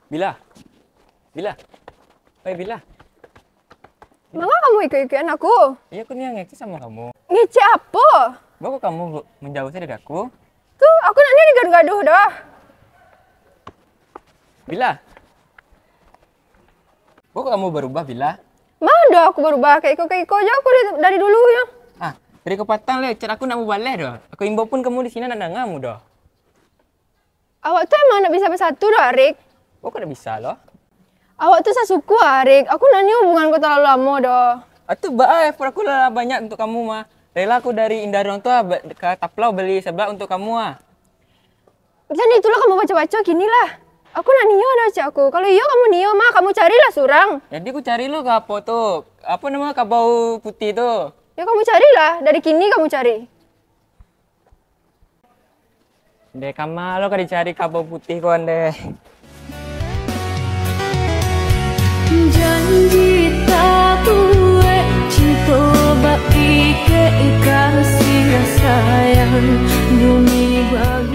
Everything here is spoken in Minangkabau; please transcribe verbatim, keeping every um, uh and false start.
Bila? Bila? Oi, Bila? Manga kamu ikuik-ikuikan aku? Iyo, aku ni ngecek samo kamu. Ngecek apo? Baa kok kamu manjauah sajo dari aku? Tu, aku ndak nian digaduah-gaduah doh. Bila? Baa kok kamu barubah, Bila? Ma doh aku barubah, kayak iko-kayak iko jo aku dari, dari dulu nyo. Ah, dari kapatang lai, chat aku ndak mubaleh doh. Aku imbau pun kamu di siko ndak danga kamu doh. Awak tu emang ndak bisa basatu doh, Arik. Baa kok ndak bisa lo? Awak tu sasuku, Arik. Aku ndak nian hubungan ko talalu lamo doh. Atu baa, effort aku lah banyak untuak kamu mah. Rela aku dari Indah Ruang tu ah, ba-, ka Taplau bali sablak untuak kamu ah. Jan itulah kamu baco-baco kini lah. Aku ndak nian doh, cak aku. Kalau iyo kamu nian mah, kamu carilah surang. Jadi aku cari lo ka apo tu? Apo namo, kabau putih tu? Yo, kamu carilah. Dari kini kamu cari. Deh, kama lo ka dicari kabau putih ko, Andeh. Janji tabuek, cinto baikek, kasih sayang bumi bagi.